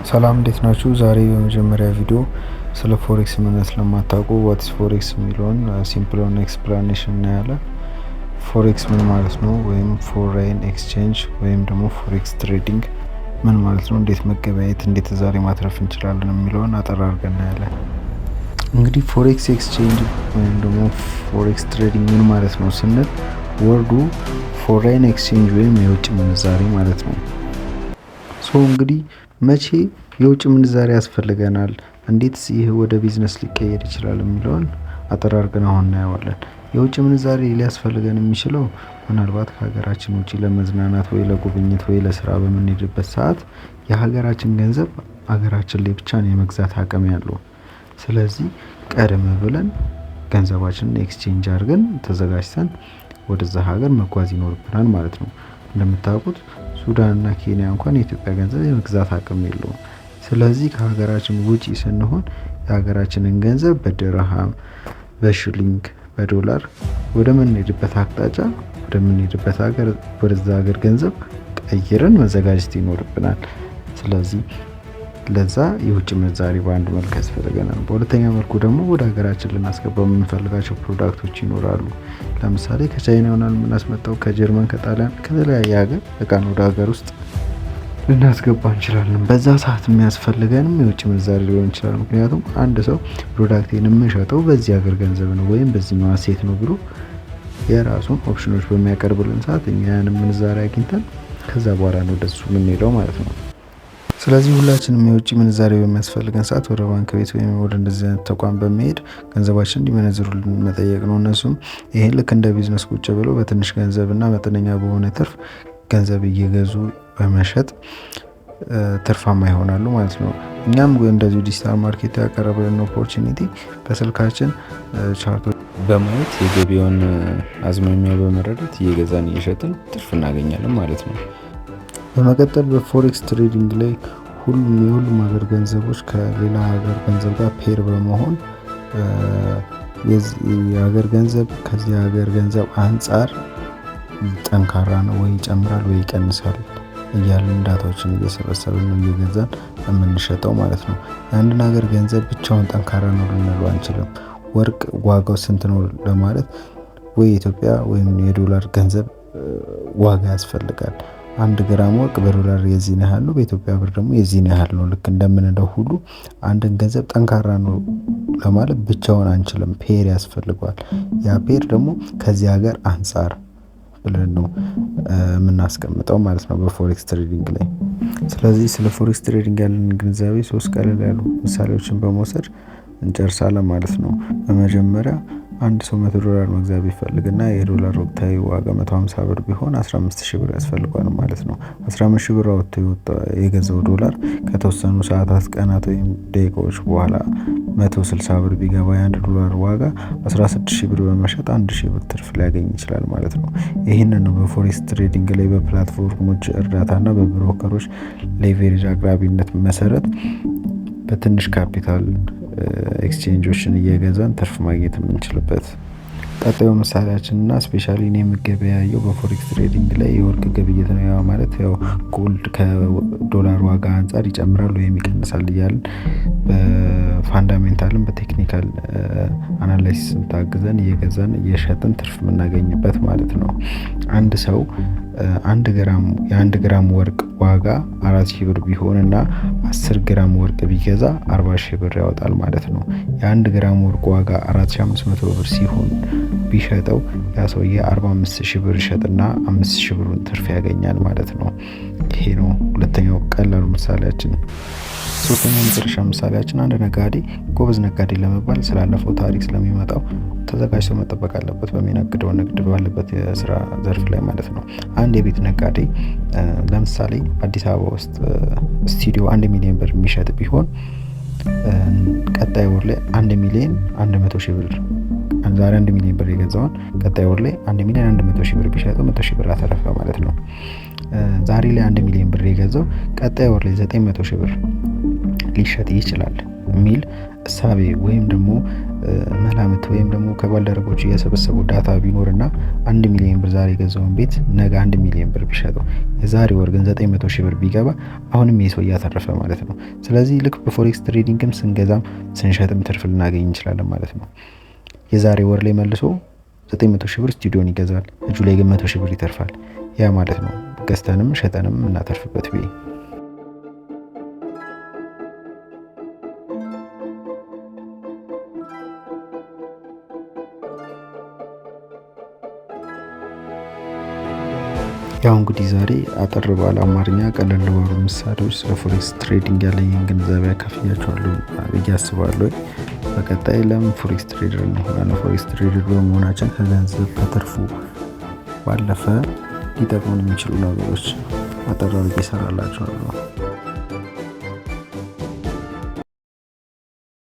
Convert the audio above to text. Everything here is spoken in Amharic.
ሰላም፣ እንዴት ናችሁ? ዛሬ በመጀመሪያ ቪዲዮ ስለ forex ምንነት ለማታውቁ what's forex የሚለውን simple explanation እናያለን። Forex ምን ማለት ነው? ወይም foreign exchange ወይም ደግሞ forex trading ምን ማለት ነው? እንዴት መገበያየት፣ እንዴት ዛሬ ማትረፍ እንችላለን የሚለውን አጠር አድርገን እናያለን። እንግዲህ forex exchange ወይም ደግሞ forex trading ምን ማለት ነው ስንል word ኡ foreign exchange ወይም የውጭ ምንዛሬ ማለት ነው። So እንግዲህ መቼ የውጭ ምንዛሬ ያስፈልገናል፣ እንዴት ይህ ወደ ቢዝነስ ሊቀየር ይችላል የሚለውን አጠር አድርገን አሁን እናየዋለን። የውጭ ምንዛሬ ሊያስፈልገን የሚችለው ምናልባት ከሀገራችን ውጪ ለመዝናናት ወይ ለጉብኝት ወይ ለስራ በምንሄድበት ሰዓት የሀገራችን ገንዘብ ሀገራችን ላይ ብቻ ነው የመግዛት አቅም ያለው። ስለዚህ ቀደም ብለን ገንዘባችንን exchange አድርገን ተዘጋጅተን ወደዛ ሀገር መጓዝ ይኖርብናል ማለት ነው። እንደምታውቁት ሱዳን እና ኬንያ እንኳን የኢትዮጵያ ገንዘብ የመግዛት አቅም የለውም። ስለዚህ ከሀገራችን ውጪ ስንሆን የሀገራችንን ገንዘብ በድርሃም፣ በሽሊንግ፣ በዶላር ወደምንሄድበት አቅጣጫ፣ ወደምንሄድበት ሀገር፣ ወደዛ ሀገር ገንዘብ ቀይረን መዘጋጀት ይኖርብናል። ስለዚህ ለዛ የውጭ ምንዛሬ በአንድ መልክ ያስፈልገናል። በሁለተኛ መልኩ ደግሞ ወደ ሀገራችን ልናስገባ የምንፈልጋቸው product ኦች ይኖራሉ። ለምሳሌ ከቻይና ይሆናል የምናስመጣው፣ ከጀርመን፣ ከጣሊያን፣ ከተለያየ ሀገር እቃን ወደ ሀገር ውስጥ ልናስገባ እንችላለን። በዛ ሰዓት የሚያስፈልገንም የውጭ ምንዛሬ ሊሆን ይችላል። ምክንያቱም አንድ ሰው product ኤን የምሸጠው በዚህ ሀገር ገንዘብ ነው ወይም በዚህኛው asset ነው ብሎ የራሱን ኦፕሽኖች በሚያቀርብልን ሰዓት እኛ ያንን ምንዛሬ አግኝተን ከዛ በኋላ ነው ወደሱ የምንሄደው ማለት ነው። ስለዚህ ሁላችንም የውጭ ምንዛሬ በሚያስፈልገን ሰዓት ወደ ባንክ ቤት ወይም ወደ እንደዚህ አይነት ተቋም በመሄድ ገንዘባችንን እንዲመነዝሩልን መጠየቅ ነው። እነሱም ይሄን ልክ እንደ ቢዝነስ ቁጭ ብለው በትንሽ ገንዘብ እና መጠነኛ በሆነ ትርፍ ገንዘብ እየገዙ በመሸጥ ትርፋማ ይሆናሉ ማለት ነው። እኛም እንደዚሁ digital market ያቀረበልን opportunity በስልካችን chart ኦች በማየት የገበያውን አዝማሚያ በመረዳት እየገዛን እየሸጥን ትርፍ እናገኛለን ማለት ነው። በመቀጠል በ forex trading ላይ ሁሉም የሁሉም ሀገር ገንዘቦች ከሌላ ሀገር ገንዘብ ጋር pair በመሆን የሀገር ገንዘብ ከዚህ ሀገር ገንዘብ አንጻር ጠንካራ ነው ወይ ይጨምራል ወይ ይቀንሳል እያልን data ዎችን እየሰበሰብን ነው እየገዛን የምንሸጠው ማለት ነው። የአንድን ሀገር ገንዘብ ብቻውን ጠንካራ ነው ልንለው አንችልም። ወርቅ ዋጋው ስንት ነው ለማለት ወይ የኢትዮጵያ ወይም የዶላር ገንዘብ ዋጋ ያስፈልጋል። 1 ግራም ወርቅ በዶላር የዚህን ያህል ነው፣ በኢትዮጵያ ብር ደግሞ የዚህን ያህል ነው። ልክ እንደምንለው ሁሉ አንድን ገንዘብ ጠንካራ ነው ለማለት ብቻውን አንችልም፣ pair ያስፈልገዋል። ያ pair ደግሞ ከዚህ ሀገር አንፃር ብለን ነው የምናስቀምጠው ማለት ነው በ forex trading ላይ። ስለዚህ ስለ forex trading ያለንን ግንዛቤ ሶስት ቀለል ያሉ ምሳሌዎችን በመውሰድ እንጨርሳለን ማለት ነው። በመጀመሪያ አንድ ሰው 100 ዶላር መግዛት ቢፈልግና የዶላር ወቅታዊ ዋጋ 150 ብር ቢሆን 15,000 ብር ያስፈልገዋል ማለት ነው። 15,000 ብር አውጥቶ የገዛው ዶላር ከተወሰኑ ሰዓታት፣ ቀናት ወይም ደቂቃዎች በኋላ 160 ብር ቢገባ የ1 ዶላር ዋጋ 16,000 ብር በመሸጥ 1,000 ብር ትርፍ ሊያገኝ ይችላል ማለት ነው። ይህንን ነው በ forex trading ላይ በ platform ኦች እርዳታና በ broker ኦች leverage አቅራቢነት መሰረት በትንሽ ካፒታል exchange ኦችን እየገዛን ትርፍ ማግኘት የምንችልበት። ቀጣዩ ምሳሌያችን እና specially እኔ የምገበያየው በ forex trading ላይ የወርቅ ግብይት ነው። ያው ማለት ያው gold ከዶላር ዋጋ አንፃር ይጨምራል ወይም ይቀንሳል እያልን በ fundamental ም በ technical analysis ታግዘን እየገዛን እየሸጥን ትርፍ የምናገኝበት ማለት ነው። አንድ ሰው 1 ግራም የ1 ግራም ወርቅ ዋጋ 4,000 ብር ቢሆን እና 10 ግራም ወርቅ ቢገዛ 40,000 ብር ያወጣል ማለት ነው። የ1 ግራም ወርቅ ዋጋ 4,500 ብር ሲሆን ቢሸጠው ያ ሰውዬ 45,000 ብር ይሸጥና 5,000 ብሩን ትርፍ ያገኛል ማለት ነው። ይሄ ነው ሁለተኛው ቀላሉ ምሳሌያችን። ሶስተኛው መጨረሻ ምሳሌያችን አንድ ነጋዴ ጎበዝ ነጋዴ ለመባል ስላለፈው ታሪክ ስለሚመጣው ተዘጋጅቶ መጠበቅ አለበት፣ በሚነግደው ንግድ ባለበት የስራ ዘርፍ ላይ ማለት ነው። አንድ የቤት ነጋዴ ለምሳሌ አዲስ አበባ ውስጥ ስቱዲዮ 1 ሚሊዮን ብር የሚሸጥ ቢሆን ቀጣይ ወር ላይ 1,100,000 ብር፣ ዛሬ 1 ሚሊዮን ብር የገዛውን ቀጣይ ወር ላይ 1,100,000 ብር ቢሸጠው 100,000 ብር አተረፈ ማለት ነው። ዛሬ ላይ 1 ሚሊዮን ብር የገዛው ቀጣይ ወር ላይ 900,000 ብር ሊሸጥ ይችላል። የሚል እሳቤ ወይም ደግሞ መላምት ወይም ደግሞ ከባልደረቦች እየሰበሰቡ data ቢኖርና 1 ሚሊዮን ብር ዛሬ የገዛውን ቤት ነገ 1 ሚሊዮን ብር ቢሸጠው፣ የዛሬ ወር ግን 900 ሺህ ብር ቢገባ አሁንም ይህ ሰው እያተረፈ ማለት ነው። ስለዚህ ልክ በ forex trading ም ስንገዛም ስንሸጥም ትርፍ ልናገኝ እንችላለን ማለት ነው። የዛሬ ወር ላይ መልሶ 900 ሺህ ብር ስቱዲዮን ይገዛል። እጁ ላይ ግን 100 ሺህ ብር ይተርፋል። ያ ማለት ነው ገዝተንም ሸጠንም የምናተርፍበት way። ያው እንግዲህ ዛሬ አጠር ባለ አማርኛ፣ ቀለል ባሉ ምሳሌዎች ስለ forex trading ያለኝን ግንዛቤ አካፍያችኋለሁ ብዬ አስባለሁ። በቀጣይ ለምን forex trader እንሆናለን፣ forex trader በመሆናችን ከገንዘብ ከትርፉ ባለፈ ሊጠቅሙን የሚችሉ ነገሮች አጠር አድርጌ እሰራላችኋለሁ።